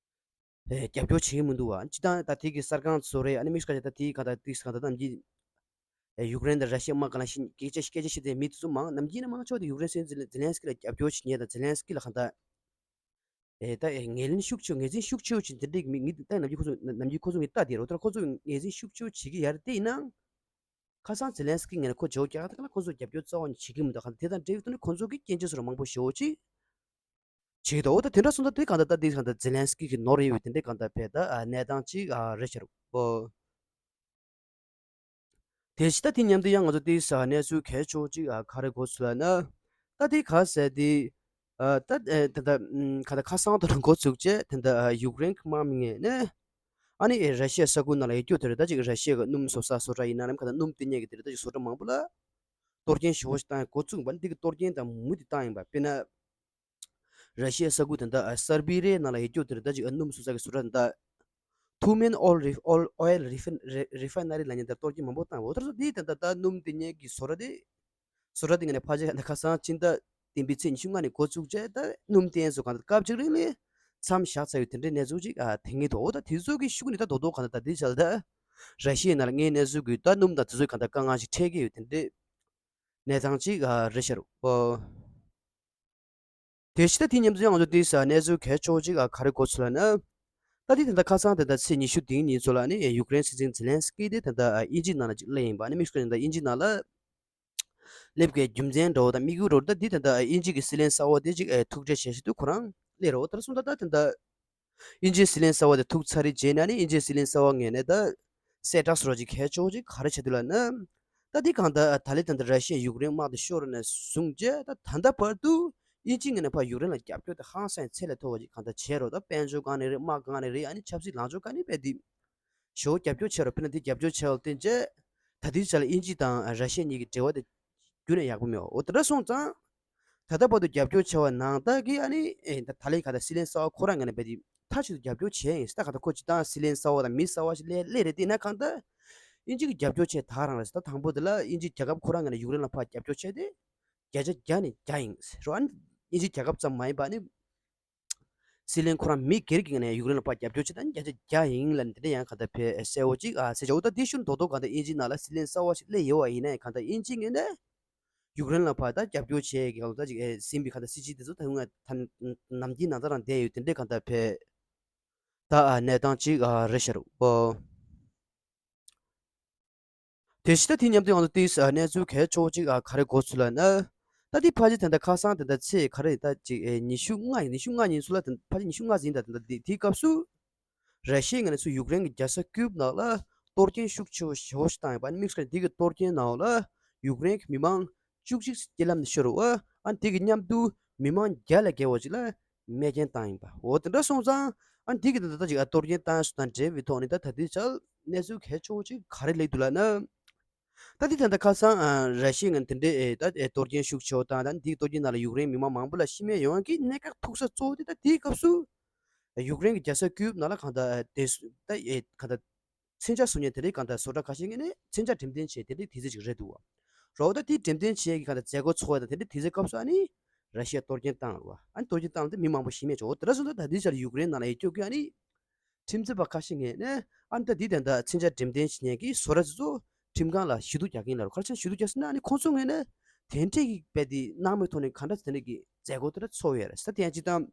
ཨེ་རྒྱབ་སྐྱོར་བྱེད་ཀྱི་མི་འདུག་བ། སྤྱིར་བཏང་ད་དེ་གི་གསར་ཁང་ཚོ་རེད། ཨ་ནི་དམིགས་སུ་བཀར་བྱས་ད་དེ་གང་ལྟར་དེ་གང་ལྟར་ད་ནམ་རྒྱུན་ཨེ་ཡུཀ་རེན་དང་ར་ཤི་ཡའི་དམག་སྒང་ལ་ཤི་སྐད་ཆ་སྐད་ཆ་བཤད་དེ་མི་དེ་ཚོ་མང་ནམ་རྒྱུན་ནས་མང་ཆེ་བ་དེ་ཡུཀ་རེན་སྲིད་འཛིན་ཛེ་ལན་སི་ཀི་ལ་རྒྱབ་སྐྱོར་བྱེད་མཁན་དང་ཛེ་ལན་སི་ཀི་ལ་གང་ལྟར། ཨེ་ད་ཨེ་ངོས་ལེན་ཤུགས་ཆེ་བོ་ངོས་འཛིན་ཤུགས་ཆེ་བོ་བྱེད་འདི་འདྲའི་མི་ངས་ད་ནམ་རྒྱུན་ཁོ་ཚོ་ནམ་རྒྱུན་ཁོ་ཚོ་ངས་ལྟ་དེ་རོ། ད་ཁོ་ཚོ་ངོས་འཛིན་ཤུགས་ཆེ་བོ་བྱེད་ཀྱི་ཡ་རེད། དེ་ཡིན་ནའང་ཁ་སང་ཛེ་ལན་སི་ཀི་ངོས་ནས་ཁོ་བརྗེ་པོ་རྒྱག་ཡ་དེ་ག་ལ་ཁོ་ཚོ་རྒྱབ་སྐྱོར་རྩ་བ་ནས་བྱེད་ཀྱི་མི་འདུག་ག་དེ་དང་འབྲེལ་བའི་ཐོག་ནས་ཁོ་ཚོ་གིས་སྐྱོན་བརྗོད་སོགས་མང་པོ་ཞེ་པོ་ཅིག་བྱེད་ཀྱི་འདུག་འོ་ད་དེ་འདྲ་སོང་ཙང་དེ་གང་ལྟར་ད་དེ་གང་ལྟར་ཛེ་ལན་སི་ཀི་གི་ནོར་ཡོད་པའི་དེ་འདྲའི་གང་ལྟར་ཕེ་ད་ཨ་གནས་སྟངས་ཅིག་ཨ་རེད་ཤག་རོ། དེ་ཕྱི་ད་དེ་མཉམ་དུ་ཡང་ང་ཚོ་དེ་ས་གནས་ཚུལ་གལ་ཆེ་བོ་ཅིག་ཨ་ག་རེ་འགོ་ཚུགས་ལབ་ན། ད་དེ་ག་ཟེར་དེ་ཨ་ད་ཨེ་ད་ད་ཨམ་ག་ད་ཁ་སང་དུ་འགོ་ཚུགས་བྱས་ད་ད་ཨ་ཡུཀ་རེན་གྱི་དམག་མི་ངོས་ནས་ཨ་ནི་ཨེ་ར་ཤི་ཡ་ས་ཁུལ་ནང་ལ་ཡོད་རྒྱུ་དེ་རེད། ད་ཅིག་ར་ཤི་ཡ་གི་སྣུམ་བཟོ་ས་བཟོ་གྲྭ་ཡིན་ན་ནམ་ག་ད་སྣུམ་བཏོན་མཁན་གྱི་དེ་རེད། ད་ཅིག་བཟོ་གྲྭ་མང་པོ་ལ་གཏོར་སྐྱོན་ཞེ་པོ་ཞིག་བཏང་ཡ་འགོ་བཙུགས་པ་ནི་དེ་གི་གཏོར་སྐྱོན་དང་མུ་མཐུད་བཏང་ཡིན་པ། དཔེར་ན། ར་ཤི་ཡའི་ས་ཁུལ་དེ་འདྲ་ཨ་སར་བི་རི་ཡའི་ནང་ལ་ཡོད་རྒྱུ་དེ་འདྲ་ད་ཅིག་ཨ་སྣུམ་བཟོ་ས་གི་བཟོ་གྲྭ་དེ་འདྲ། ཐུའུ་མིན་ཨོལ་རི་ཨོལ་ཨོ་ཡལ་རི་ཕན་རི་ཕན་ན་རི་ལབ་མཁན་དེ་གཏོར་སྐྱོན་མང་པོ་བཏང་བ། འོ་ད་དེ་དེ་འདྲ་ད་སྣུམ་དེ་ཉིད་ཀྱི་བཟོ་གྲྭ་དེ་བཟོ་གྲྭ་དེ་ངོས་ནས་ཕལ་ཆེར་ཁ་སང་ཕྱི་ཟླ་བདུན་པའི་ཚེས་ཉི་ཤུ་ལྔ་ནས་འགོ་བཙུགས་བྱས་ད་སྣུམ་བཏོན་སོང་གང་ལྟར་སྐབས་གཅིག་རིང་ལ་མཚམས་བཞག་ཚར་ཡོད་དེ་འདྲའི་གནས་ཚུལ་ཅིག་ཨ་དེ་ངེས་འདུག་འོ་ད་དེ་ཚོ་གི་ཤུགས་ནས་ད་རྡོག་རྡོག་གང་ལྟར་ད་དེ་བྱས་ལ་ད་ར་ཤི་ཡའི་ནང་ལ་དངོས་གནས་ཚུལ་གྱི་ད་སྣུམ་དང་དེ་ཚོ་གང་ལྟར་དཀའ་ངལ་ཞིག་འཕྲད་ཀྱི་ཡོད་དེ་འདྲའི་གནས་སྟངས་ཅིག་ཨ་རེད་ཤག་རོ། དེ་ཕྱི་ད་དེ་མཉམ་དུ་ང་ཚོ་དེ་ས་གནས་ཚུལ་གལ་ཆེ་བོ་ཅིག་ཨ་ག་རེ་འགོ་ཚུགས་ལབ་ན། ད་དེ་ད་ལྟ་ཁ་སང་དེ་ད་ཚེས་ཉི་ཤུ་བདུན་ཉིན་ཚོ་ལ་ནི་ཡུཀ་རེན་སྲིད་འཛིན་ཛེ་ལན་སི་ཀི་དེ་ད་ལྟ་དབྱིན་ཇི་ནང་ལ་ཅིག་སླེབས་ཡིན་པ། ནི་དམིགས་སུ་བཀར་ན་ད་དབྱིན་ཇི་ནང་ལ་སླེབས་དགོས་རྒྱུ་མཚན་འདྲ་བོ་དང་དམིགས་ཡུལ་འདྲ་བོ་ད་དེ་ད་ལྟ་དབྱིན་ཇི་གི་སྲིད་བློན་གསར་པ་དེ་ཅིག་ཨེ་ཐུག་འཕྲད་བྱས་ཤིག་ཏུ་ཁོ་རང་སླེབས་རོགས། ད་གསུངས་ད་ད་དེ་ད་དབྱིན་ཇིའི་སྲིད་བློན་གསར་པ་དེ་ཐུག་ཚར་རེ་རྗེས་ན་ནི་དབྱིན་ཇིའི་སྲིད་བློན་གསར་པ་ངོས་ནས་ད་ གསལ་བསྒྲགས་སུ་རོགས་ཅིག་གལ་ཆེ་བོ་ཅིག་ག་རེ་བྱེད་འདུག་ལབ་ན། ད་འདི་གང་ལྟར་ད་ལི་ད་ལྟ་ར་ཤི་ཡ་ཡུཀ་རེན་དམག་དེ་ཤོར་ནས་བཟུང་རྗེས་ད་ད་ལྟ་བར་དུ་དབྱིན་ཇི་ངོས་ནས་ཕར་ཡུཀ་རེན་ལ་རྒྱབ་སྐྱོར་དེ་ཧང་སང་ཚད་ལས་མཐོ་བ་ཅིག་གང་ལྟར་བྱས་རོགས། ད་དཔལ་འབྱོར་སྒང་ནས་རེད། དམག་སྒང་ནས་རེད། ཨ་ནི་ཆབ་སྲིད་ལངས་ཕྱོགས་སྒང་ནས་རྦད་དེ་ཞེ་པོ་རྒྱབ་སྐྱོར་བྱས་རོགས། དཔེར་ན་འདི་རྒྱབ་སྐྱོར་བྱས་པ་བརྟེན་རྗེས་ད་ལྟའི་ཆར་ལ་དབྱིན་ཇི་དང་ར་ཤི་ཡ་གཉིས་ཀྱི་འབྲེལ་བ་དེ་རྒྱུན་ནས་ཡག་པོ་མེད་པ། འོ་དེ་འདྲ་སོང་ཙང་། ད་ལྟ་བར་དུ་རྒྱབ་སྐྱོར་བྱས་པ་ནང་ལྟར་གྱི་ཨ་ནི་ཨེ་ད་ད་ལའི་ག་ད་སྲིད་བློན་གསར་པ་ཁོ་རང་ངོས་ནས་རྦད་དེ་མཐའ་གཅིག་ཏུ་རྒྱབ་སྐྱོར་བྱས་ཡིན། ད་ག་ད་ཁོ་སྤྱིར་བཏང་སྲིད་བློན་གསར་པ་དང་མི་གསར་པ་ཞིག་སླེབས་སླེབས་རེད། དེ་ན་གང་ལྟར་དབྱིན་ཇི་གི་རྒྱབ་སྐྱོར་བྱས་ད་རང་རེད། ད་དང་པོ་དེ་ལ་དབྱིན་ཇི་རྒྱལ་ཁབ་ཁོ་རང་ངོས་ནས་ཡུཀ་རེན་ལ་ཕར་རྒྱབ་སྐྱོར་བྱས་ཏེ་བརྒྱ་ཆ་བརྒྱ་ནས་བརྒྱ་ཡིན་རོ། ཨ་ནི་དབྱིན་ཇི་རྒྱལ་ཁབ་ཙམ་མ་ཡིན་པ་ཨ་ནི་སྲིད་བློན་ཁོ་རང་མི་སྒེར་གྱི་ངོས་ནས་ཡུཀ་རེན་ལ་ཕར་རྒྱབ་སྐྱོར་བྱས་ད་ནི་བརྒྱ་ཆ་བརྒྱ་ཡིན་ལབ་ནས་དེ་འདྲ་ཡང་གང་ལྟར་ཕར་གསལ་པོ་ཅིག་ཨ་གསལ་བྱ། འོ་ད་དེ་ཤུལ་རྡོག་རྡོག་གང་ལྟར་དབྱིན་ཇིའི་ནང་ལ་སྲིད་བློན་གསར་པ་ཞིག་སླེབས་ཡོད་པ་ཡིན་ན་ཡང་གང་ལྟར་དབྱིན་ཇིའི་ངོས་ནས་ཡུཀ་རེན་ལ་ཕར་ད་རྒྱབ་སྐྱོར་བྱེད་ཀྱི་ད་ཅིག་ཨེ་ཟིན་པའི་ག་ད་སྲིད་ཇུས་དེ་ཚོ་ད་ཡོང་ང་ད་ནམ་རྒྱུན་ནང་ད་རང་བསྡད་ཡོད། དེ་འདྲའི་ག་ད་ཕེ་ད་ཨ་གནས་སྟངས་ཅིག་ཨ་རེད་ཤག་རོ། དེ་བཞིན་ད་དེ་མཉམ་དུ་ཡང་དུ་ཏིས་ཨ་གནས་ཚུལ་གལ་ཆེ་བོ་ཅིག་ཨ་ག་རེ་གོ་ཚུལ་ལ་ན། ད་དེ་ཕལ་ཆེར་ད་ལྟ་ཁ་སང་ད་ལྟ་ཚེས་ག་རེ་ད་ཅིག་ཨེ་ཉི་ཤུ་ལྔ་ཉི་ཤུ་ལྔ་ཉིན་ཚུལ་ལ་ད་ཕལ་ཆེར་ཉི་ཤུ་ལྔ་ཟིན་ད་ད་དེ་དེའི་སྐབས་སུ། ར་ཤི་ཡའི་ངོས་ནས་ཚུར་ཡུཀ་རེན་གྱི་རྒྱལ་ས་ཀིབ་ནང་ལ་གཏོར་སྐྱོན་ཤུགས་ཆེ་བོ་ཞེ་པོ་ཞིག་བཏང་ཡོད་པ། ཨ་ནི་དམིགས་བསལ་འདི་གི་གཏོར་སྐྱོན་ནང་ལ་ཡུཀ་རེན་གྱི་མི་མང་བཅུ་གཅིག་རྐྱེན་ལམ་ནས་ཤོར་བ། ཨ་ནི་དེ་གི་མཉམ་དུ་མི་མང་བརྒྱ་ལས་བརྒལ་བ་ཅིག་ལ་རྨས་སྐྱོན་བཏང་ཡིན་པ། འོ་དེ་འདྲ་སོང་ཙང་ཨ་ནི་དེ་གི་ད་ལྟ་ཅིག་ཨ་གཏོར་སྐྱོན་བཏང་སོང་དང་འབྲེལ་བའི་ཐོག་ནས་ད་ད་ལྟའི་ཆར་གནས་ཚུལ་གལ་ཆེ་བོ་ཅིག་ག་རེ་སླེབས་འདུག་ལབ་ན། ད་དེ་ད་ལྟ་ཁ་སང་ཨ་ར་ཤི་ཡའི་ངོས་ནས་དེ་འདྲའི་ཨེ་ད་ཨེ་གཏོར་སྐྱོན་ཤུགས་ཆེ་བོ་བཏང་། ད་དེའི་གཏོར་སྐྱོན་ནང་ལ་ཡུཀ་རེན་མི་མང་མང་པོ་ལ་ཤི་རྨས་ཡོང་གི་གནད་འགག་ཐུག་ས་གཙོ་བོ་དེ་ད་དེའི་སྐབས་སུ། ཡུཀ་རེན་གྱི་རྒྱལ་ས་ཀིབ་ནང་ལ་གང་ལྟར་དེ་སུ་ད་ཨེ་གང་ལྟར་མཚོན་ཆ་བཟོ་མཁན་དེ་འདྲའི་གང་ལྟར་བཟོ་གྲྭ་ཁ་ཤས་ངོས་ནས་མཚོན་ཆ་འགྲེམས་སྟོན་བྱས་དེ་འདྲའི་དུས་ཚོད་ཅིག་རེད་འདུག་བ། རོགས་ད་དེ་འགྲེམས་སྟོན་བྱས་ཀྱི་གང་ལྟར་མཛད་སྒོ་ཚོགས་ཡ་དང་དེ་འདྲའི་དུས་ཚོད་སྐབས་སུ་ཨ་ནི་ར་ཤི་ཡ་གཏོར་སྐྱོན་བཏང་རེད་བ། ཨ་ནི་གཏོར་སྐྱོན་བཏང་དེ་མི་མང་པོ་ཤི་རྨས་བྱུང་། འོ་དེ་འདྲ་སོང་ཙང་ད་དེ་ཆར་ཡུཀ་རེན་ནང་ལ་ཡོད་རྒྱུ་གི་ཨ་ནི་ཁྲིམས་རྩོད་པ་ཁ་ཤས་ངོས་ནས་ཨ་ནི་ད་དེ་དེ་འདྲ་མཚོན་ཆ་འགྲེམས་སྟོན་བྱེད་མཁན་གྱི་བཟོ་གྲྭ་དེ་ཚོ་ཁྲིམས་ཁང་ལ་ཞུ་གཏུག་རྒྱག་གིན་ལ་རོ། ག་རེ་བྱས་ཞུ་གཏུག་རྒྱག་ཟེར་ན་ཨ་ནི་ཁོང་ཚོ་ངོས་ནས་དེ་འདྲའི་གི་རྦད་དེ་སྣང་མེད་ཐོག་ནས་གང་འདྲ་དེ་འདྲ་གི་མཛད་སྒོ་དེ་འདྲ་ཚོགས་ཡོད་རེད་ཟེར། ད་དེ་ཡང་སྤྱིར་བཏང་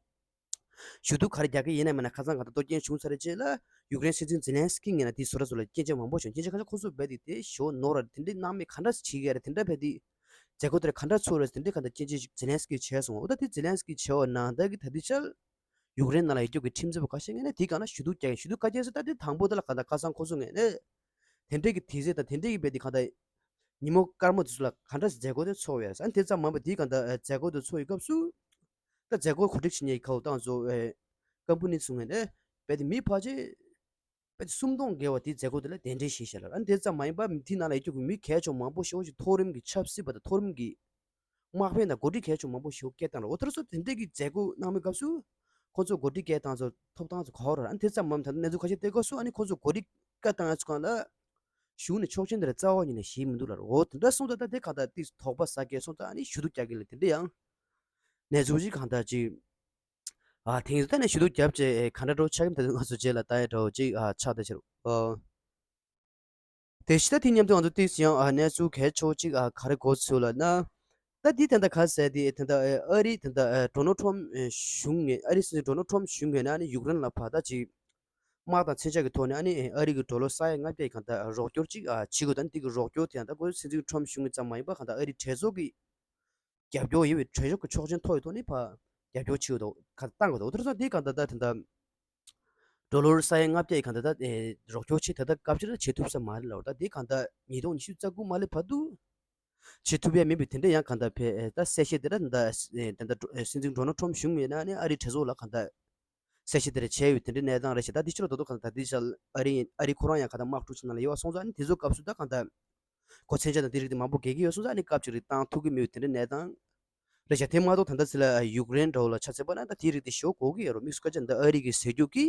ཞུ་གཏུག་ག་རེ་རྒྱག་གི་ཡིན་ན་མིན་ན་ཁ་སང་གང་ལྟར་གཏོར་སྐྱོན་བྱུང་ཚར་རྗེས་ལ་ཡུཀ་རེན་སྲིད་འཛིན་ཛེ་ལན་སི་ཀི་ངོས་ནས་དེའི་བཟོ་གྲྭ་ཚོ་ལ་སྐྱོན་བརྗོད་མང་པོ་བྱུང་། སྐྱོན་བརྗོད་ཁ་ཤས་ཁོ་ཚོ་རྦད་དེ་དེ་ཞོ་ནོར་ར་དེ་འདྲའི་སྣང་མེད་ག་འདྲ་བྱེད་ཀྱི་ཡོད་རེད། དེ་འདྲ་རྦད་དེ་མཛད་སྒོ་དེར་ག་འདྲ་ཚོགས་རེད་དེ་འདྲའི་ག་འདྲ་སྐྱོན་བརྗོད་ཅིག་ཛེ་ལན་སི་ཀི་བྱས་སོང་། འོ་ད་དེ་ཛེ་ལན་སི་ཀི་བྱས་པ་ནང་ལྟར་གྱི་ད་དེ་ཆར་ཡུཀ་རེན་ནང་ལ་ཡོད་རྒྱུ་གི་ཁྲིམས་རྩོད་པ་ཁ་ཤས་ངོས་ནས་དེའི་སྒང་ལ་ཞུ་གཏུག་རྒྱག་ཡིན། ཞུ་གཏུག་ག་རེ་བྱས་ཟེར་ད་དེ་དང་པོ་དེ་ལ་ག་འདྲ་ཁ་སང་ཁོ་ཚོ་ངོས་ནས་དེ་འདྲའི་གི་དུས་ཚོད་དང་དེ་འདྲའི་གི་རྦད་དེ་ག་འདྲ་ཉིན་མོ་སྐར་མ་དེ་ཚོ་ལ་ག་འདྲ་མཛད་སྒོ་དེ་ཚོགས་ཡོད་རེད། ཨ་ནི་དེ་ཙམ་མིན་པ་དེའི་སྒང་ད་མཛད་སྒོ་དེ་ཚོགས་ཡོད་སྐབས་སུ། ད་མཛད་སྒོ་གོ་སྒྲིག་བྱེད་མཁན་གྱི་ཁ་ལོ་བཏང་ཚོ་ཨེ། ཀམ་པ་ནི་ཚོ་ངོས་ནས་རྦད་དེ་མི་ཕལ་ཆེར་རྦད་དེ་སུམ་སྟོང་བརྒལ་བ་དེ་མཛད་སྒོ་དེ་ལ་གདན་འདྲེན་ཞུས་ཤག་ལ། ཨ་ནི་དེ་ཙམ་མ་ཡིན་པར་དེའི་ནང་ལ་ཡོད་རྒྱུ་གི་མི་གལ་ཆེ་བ་མང་པོ་ཞེ་པོ་ཅིག་མཐོ་རིམ་གྱི་ཆབ་སྲིད་པ་དང་མཐོ་རིམ་གྱི་དམག་དཔོན་དང་འགོ་ཁྲིད་གལ་ཆེ་བ་མང་པོ་ཞེ་པོ་སྐད་བཏང་ར། འོ་དེ་ཚོ་དེ་འདྲས་ཀྱི་མཛད་སྒོ་གནང་བའི་སྐབས་སུ་ཁོ་ཚོ་འགོ་ཁྲིད་སྐད་བཏང་ཚོ་ཐོབ་ཐང་ཚོ་ག་པར་ར། ཨ་ནི་དེ་ཙམ་མམ་ད་ལྟ་གནས་ཚུལ་ཁ་ཤས་སྟེར་སྐབས་སུ་ཨ་ནི་ཁོ་ཚོ་འགོ་ཁྲིད་སྐད་བཏང་ཡ་ཚོ་སྒང་ལ་གཞུང་ནས་ཆོག་མཆན་དེ་ར་རྩ་བ་ཉིད་ནས་བཞེས་མི་འདུག་ལ། འོ་དེ་འདྲ་སོང་ཙང་ད་དེ་གང་ལྟར་ཏིས་དོགས་པ་ཟ་གི་སོང་ཙང་ཨ་ནི་ཞུ་གཏུག་རྒྱག་གི་ལ་དེ་འདྲ་ཡང་གནས་ཚུལ་ཅིག་གང་ལྟར་ཅིག་ཨ་དེང་དུས་ད་ནས་ཞུ་གཏུག་རྒྱབ་བྱས་ཨེ་ག་འདྲ་འགྲོ་ཆགས་ཀྱི་ད་ང་ཚོ་རྗེས་ལ་ལྟ་ཡ་འདྲ་བོ་ཅིག་ཨ་ཆགས་བསྡད་ཕྱིར། ཨོ། དེ་ཕྱི་ད་དེ་མཉམ་དུ་ང་ཚོ་ཏིས་ཡང་ཨ་གནས་ཚུལ་གལ་ཆེ་བོ་ཅིག་ཨ་ག་རེ་གོ་ཚུལ་ལ་ན། ད་དེ་ད་ལྟ་ག་ཟེར་དེ་ད་ལྟ་ཨ་རི་ད་ལྟ་ཨ་ཌོ་ནལ་ཊམ་ཨ་གཞུང་ངོས་ཨ་རི་སྲིད་འཛིན་ཌོ་ནལ་ཊམ་གཞུང་ངོས་ནས་ཨ་ནི་ཡུཀ་རེན་ལ་ཕར་ད་ཅིག་དམག་དང་མཚོན་ཆ་གི་ཐོག་ནས་ཨ་ནི་ཨ་རི་གི་ཌོ་ལར་ས་ཡ་ལྔ་བརྒྱ་ཡི་གང་ལྟར་རོགས་སྐྱོར་ཅིག་ཨ་བྱེད་དགོས། ད་ནི་དེ་གི་རོགས་སྐྱོར་དེ་ཡང་ད་ཁོའི་སྲིད་འཛིན་ཊམ་གཞུང་ངོས་ཙམ་མ་ཡིན་པར་གང་ལྟར་ཨ་རི་གྲོས་ཚོགས་ཀྱི་རྒྱབ་སྐྱོར་ཡོད་པའི་གྲོས་ཚོགས་ཀྱི་ཆོག་མཆན་ཐོབ་ཡོད་ཐོག་ནས་ཕར་རྒྱབ་སྐྱོར་བྱེད་དགོས་འདུག་ག་བཏང་དགོས་འདུག་འོ་དེ་ཚོ་དེ་གང་ལྟར་ད་ད་ད་ལྟ་ཌོ་ལར་ས་ཡ་ལྔ་བརྒྱ་ཡི་གང་ལྟར་ད་ཨེ་རོགས་སྐྱོར་ཆེད་ད་ལྟ་སྐབས་ཅིག་ལ་བྱེད་ཐུབ་ས་མ་རེད་ལབ། ད་དེ་གང་ལྟར་ཉིས་སྟོང་ཉི་ཤུ་རྩ་དགུ་མ་སླེབས་བར་དུ་བྱེད་ཐུབ་ཡ་མིན་པའི་དེ་འདྲ་ཡང་གང་ལྟར་ཕེ་ཨེ་ད་གསལ་བཤད་དེ་འདྲ་ད་ཨེ་ད་ལྟ་ཨེ་སྲིད་འཛིན་ཌོ་ནལ་ཊམ་གཞུང་ངོས་ནས་ཨ་ནི་ཨ་རིའི་གྲོས་ཚོགས་ལ་གང་ལྟར་གསལ་བཤད་དེ་འདྲ་བྱས་ཡོད་དེ་འདྲའི་གནས་སྟངས་རེད་ཤག་ད་དེ་ཕྱི་ལ་རྡོག་རྡོག་གང་ལྟར་ད་དེ་ཤར་ཨ་རི་ཨ་རི་ཁོ་རང་ཡང་གང་ལྟར་དམག་འཁྲུག་ཆེ་ནང་ལ་ཡོད་པ་སོང་ཙང་ཨ་ནི་དེ་ཚོ་སྐབས་སུ་ད་གང་ལྟར་གོ་མཚོན་ཆ་དང་དེ་རིགས་དེ་མང་པོ་རྒྱག་གི་ཡོད་སོང་ཙང་ཨ་ནི་སྐབས་ཅིག་རིགས་བཏང་ཐུབ་ཀྱི་མེད་པའི་དེ་འདྲའི་གནས་སྟངས་རེད་ཤག་དེ་མ་གཏོགས་ད་ལྟ་ཚེ་ལ་ཡུཀ་རེན་འདྲ་བོ་ལ་ཆ་མཚོན་པ་ན་ད་དེའི་རིགས་དེ་ཞེ་པོ་དགོས་ཀྱི་ཡོད་རེད། དམིགས་སུ་བཀའ་ཆ་འདི་ཨ་རི་གི་ཟེར་རྒྱུ་གི་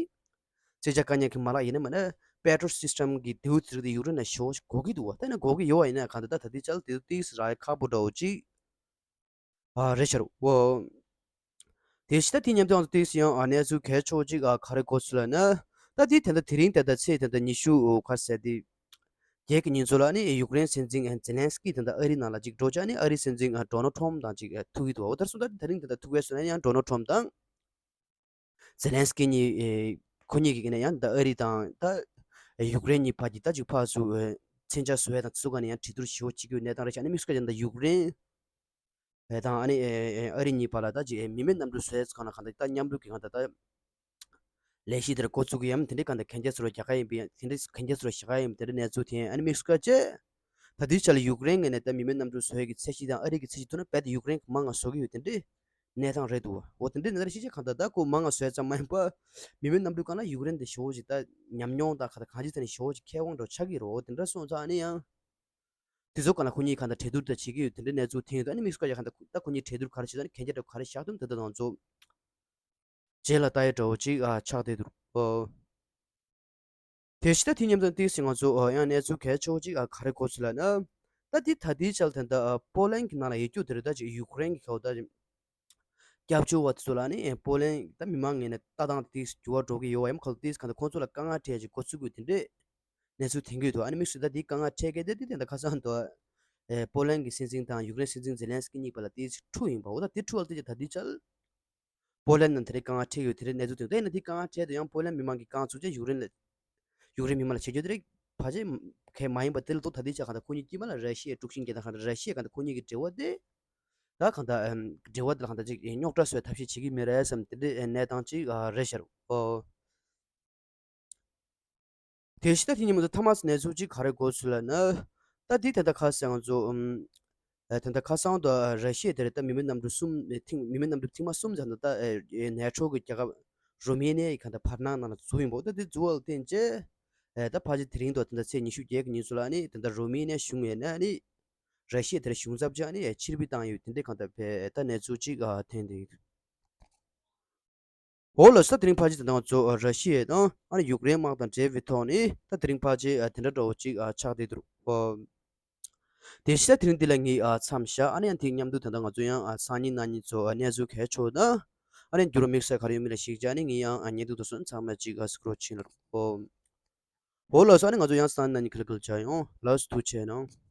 བཙན་ཆ་བཀག་ཉར་གྱི་མ་ལག་ཡིན་ན་མིན་ན་པེ་ཊྲོལ་སི་སི་ཊམ་གི་དེའུ་དེ་རིགས་དེ་ཡུཀ་རེན་ལ་ཞེ་པོ་ཞིག་དགོས་ཀྱི་འདུག་བ། ད་ནི་དགོས་ཀྱི་ཡོད་པ་ཡིན་ན་གང་ལྟར་ད་ད་ལྟའི་ཆར་དེ་ཏིག་ཙམ་རག་ཡ་ཁག་པོ་འདྲ་བོ་ཅིག་ཨ་རེད་ཤག་རོ། དེ་ཕྱི་ད་དེ་མཉམ་དུ་ང་ཚོ་ཏིག་ཙམ་ཡང་ཨ་གནས་ཚུལ་གལ་ཆེ་བོ་ཅིག་ཨ་ག་རེ་གོ་ཚུལ་ལབ་ན། ད་དེ་ད་ལྟ་དེ་རིང་ད་ལྟ་ཚེས་ད་ལྟ་ཉི་ཤུ་ག་ཟེར་དེ་བརྒྱད་ཀྱི་ཉིན་ཚོ་ལ་ནི་ཡུཀ་རེན་སྲིད་འཛིན་ཛེ་ལན་སི་ཀི་ད་ལྟ་ཨ་རི་ནང་ལ་ཅིག་འགྲོ་ཆ་ནི་ཨ་རི་སྲིད་འཛིན་ཌོ་ནལ་ཊམ་དང་ཅིག་ཐུག་གི་འདུག་འོ་དེར་སོང་ད་དེ་རིང་ད་ལྟ་ཐུག་པའི་སོ་ན་ཡང་ཌོ་ནལ་ཊམ་དང་ཛེ་ལན་སི་ཀི་གཉིས་ཁོ་གཉིས་ཀྱི་ནས་ཡང་ད་ཨ་རི་དང་ད་ཡུཀ་རེན་གཉིས་བར་གྱི་ད་ཅིག་ཕར་ཚུར་མཚོན་ཆ་བཟོ་ཡ་དང་དེ་ཚོ་ག་ནས་ཡང་གྲོས་བསྡུར་ཞེ་པོ་བྱེད་ཀྱི་ཡོད་གནས་སྟངས་རེད་ཤག་ནི་དམིགས་སུ་བཀར་ཡང་ད་ཡུཀ་རེན། ཨེ་དང་ཨ་ནི་ཨེ་ཨེ་ཨ་རི་གཉིས་བར་ལ་ད་ཅིག་ཨེ་མི་མེད་གནམ་གྲུ་བཟོས་ཚོ་གང་ལ་གང་ལྟར་ད་མཉམ་རུབ་ཀྱི་གང་ལྟར་ད་ ལས་གཞི་དེར་འགོ་ཚུགས་ཀྱི་ཡམ་དེ་འདྲའི་གང་ལྟར་གན་རྒྱ་ཚུར་རྒྱག་ག་ཡིན་པའི་དེ་འདྲའི་གན་རྒྱ་ཚུར་བཞག་ག་ཡིན་པའི་དེ་འདྲའི་གནས་ཚུལ་ཐོན། ཨ་ནི་དམིགས་སུ་བཀར་བྱས། ད་ལྟའི་ཆ་ལ་ཡུཀ་རེན་གྱི་ནས་ད་མི་མེད་གནམ་གྲུ་བཟོ་ཡས་ཀྱི་ཚད་གཞི་དང་ཨ་རི་གི་ཚད་གཞི་ཐོག་ན་རྦད་དེ་ཡུཀ་རེན་གྱི་མང་ང་བཟོ་གི་ཡོད་དེ་འདྲའི་གནས་སྟངས་རེད་འདུག་འོ་དེ་འདྲའི་གནས་སྟངས་ཤེས་བྱས་གང་ལྟར་ད་ཁོ་མང་ང་བཟོས་ཙམ་མ་ཡིན་པ། མི་མེད་གནམ་གྲུ་སྒང་ལ་ཡུཀ་རེན་དེ་ཞེ་པོ་ཅིག་ད་ཉམས་མྱོང་དང་ག་ད་གང་ཅི་ཐད་ནས་ཞེ་པོ་ཅིག་མཁས་དབང་འདྲ་ཆགས་ཀྱི་རེད། འོ་དེ་འདྲ་སོང་ཙང་ཨ་ནི་ཡང་། དེ་ཚོ་གང་ལ་ཁོ་གཉིས་གང་ལྟར་གྲོས་བསྡུར་དང་བྱེད་ཀྱི་ཡོད་དེ་འདྲའི་གནས་ཚུལ་ཐོན་ཡོད། ད་ནི་དམིགས་སུ་བཀར་ཡ་གང་ལྟར་ད་ཁོ་གཉིས་གྲོས་བསྡུར་ག་རེ་བྱེད་ད་ནི་གན་རྒྱ་འདྲ་ག་རེ་བཞག་འདུག་དེ་ད་ང་ཚོ་རྗེས་ལ་ལྟ་ཡ་འདྲ་བོ་ཅིག་ཨ་ཆགས་བསྡད་འདུག་ཨོ། དེ་བཞིན་ད་དེ་མཉམ་དུ་ཏིག་ཙམ་ང་ཚོ་ཨ་ཡང་གནས་ཚུལ་གལ་ཆེ་བོ་ཅིག་ཨ་ག་རེ་གོ་ཚུལ་ལ་ན། ད་དེ་ད་ལྟའི་ཆར་དེ་འདྲ་ཨ་པོ་ལན་གྱི་ནང་ལ་ཡོད་རྒྱུ་དེ་རེད། ད་ཅིག་ཡུཀ་རེན་གྱི་ཁ་བ་ད་ཅིག་སྐྱབས་བཅོལ་བ་དེ་ཚོ་ལ་ནི་པོ་ལན་ད་མི་མང་ངོས་ནས་ལྟ་སྟངས་དེ་འགྱུར་བ་འགྲོ་གི་ཡོད་པ་ཡིན་ཁ་ལོ་དེ་གང་ལྟར་ཁོང་ཚོ་ལ་དཀའ་ངལ་འཕྲད་ཅིག་འགོ་ཚུགས་དགོས་དེ་འདྲས་གནས་ཚུལ་ཐོན་གྱི་འདུག་ཨ་ནི་དམིགས་སུ་ད་དེ་དཀའ་ངལ་འཕྲད་མཁན་དེ་དེ་དེ་འདྲ་ཁ་སང་དུ་པོ་ལན་གྱི་སྲིད་འཛིན་དང་ཡུཀ་རེན་སྲིད་འཛིན་ཛེ་ལན་སི་ཀི་གཉིས་བར་ལ་དེ་ཅིག་འཁྲུག་ཡིན་པ། འོ་ད་དེ་འཁྲུག་བ་དེ་ཅིག་ད་དེ་ཆར་པོ་ལན་ནང་དེ་འདྲའི་དཀའ་ངལ་འཕྲད་ཡོད་དེ་འདྲའི་གནས་ཚུལ་ཐོན་འདུག་ཡིན་ན་དེ་དཀའ་ངལ་འཕྲད་དུས་ཡང་པོ་ལན་མི་མང་གིས་རྐང་བཙུགས་བྱས་ཡུཀ་རེན་ལ་ཡུཀ་རེན་མི་མང་ལ་བྱེད་རྒྱུ་དེ་རིགས་ཕལ་ཆེར་གང་མ་ཡིན་པ་དེ་ལ་ཐོག་ད་ལྟའི་ཆ་གང་ལྟར་ཁོ་གཉིས་དཀྱིལ་མ་ལ་ར་ཤི་ཡའི་དཀྲུག་ཤིང་རྒྱག་སྟངས་གང་ལྟར་ར་ཤི་ཡའི་གང་ལྟར་ཁོ་གཉིས་ཀྱི་འབྲེལ་བ་དེ་ད་གང་ལྟར་འབྲེལ་བ་དེ་ལ་གང་ལྟར་ཅིག་རྙོག་དྲ་བཟོ་བའི་ཐབས་ཤེས་བྱེད་ཀྱི་མེད་རེད་བསམ་དེ་འདྲའི་གནས་སྟངས་ཅིག་རེད་ཤག་ཨོ། དེ་བཞིན་ད་དེ་ཉིན་མ་གཏོགས་ཐ་མ་གནས་ཚུལ་ཅིག་ག་རེ་གོ་ཚུལ་ལ་ན། ད་དེ་ད་ལྟ་ཁ་སང་ང་ཚོ་ཨམ། ཨ་ད་ལྟ་ཁ་སང་དུ་ར་ཤི་ཡ་དེར་ད་མི་མེད་གནམ་གྲུ་གསུམ་ཐེངས་མི་མེད་གནམ་གྲུ་ཐེངས་མ་གསུམ་ཙམ་དུ་ད་ནེ་ཊོ་གི་རྒྱལ་ཁབ་རོ་མེ་ནི་ཡའི་གང་ལྟར་བར་སྣང་ནང་ལ་འཛུལ་ཡིན་པ། ད་དེ་འཛུལ་བ་ལ་བརྟེན་བྱས་ད་ཕལ་ཆེར་དེ་རིང་དུ་ད་ལྟ་ཚེས་ཉི་ཤུ་བརྒྱད་ཀྱི་ཉིན་ཚོ་ལ་ནི་ད་ལྟ་རོ་མེ་ནི་ཡའི་གཞུང་ངོས་ནས་ནི་ར་ཤི་ཡ་དེར་གཞུང་ཚབ་བྱས་ནི་ཕྱིར་འབུད་བཏང་ཡོད། དེ་འདྲའི་གང་ལྟར་བས་ད་གནས་ཚུལ་ཅིག་ཐོན་བསྡད་ཡོད། འོ་ལགས་སོ། དེ་རིང་ཕལ་ཆེར་ད་ང་ཚོ་ར་ཤི་ཡ་དང་ཨ་ནི་ཡུཀ་རེན་དམག་དང་འབྲེལ་བའི་ཐོག་ནས་ད་དེ་རིང་ཕལ་ཆེར་དེ་འདྲ་འདྲ་བོ་ཅིག་ཆགས་བསྡད་འདུག་དེ་བཞིན་དེ་རིང་འདི་ལ་ངས་མཚམས་བཞག་ཨ་ནི་ཡང་དེ་མཉམ་དུ་ད་ལྟ་ང་ཚོ་ཡང་སང་ཉིན་གནངས་ཉིན་ཚོ་གནས་ཚུལ་གལ་ཆེ་བ་དང་ཨ་ནི་འགྱུར་བ་དམིགས་བསལ་ག་རེ་ཡོད་མེད་ལ་གཞིགས་བྱས་ཨ་ནི་ངས་ཡང་བརྙན་ཐུང་དུ་སོང་ཚང་མ་ཅིག་གཟིགས་རོགས་བྱེད་ལ། འོ་ལགས་སོ། ཨ་ནི་ང་ཚོ་ཡང་སང་ཉིན་གནངས་ཉིན་ཁ་ལ་ཁ་ལ་མཇལ་ཡོང་། ལགས་སོ། ཐུགས་རྗེ་གནང་།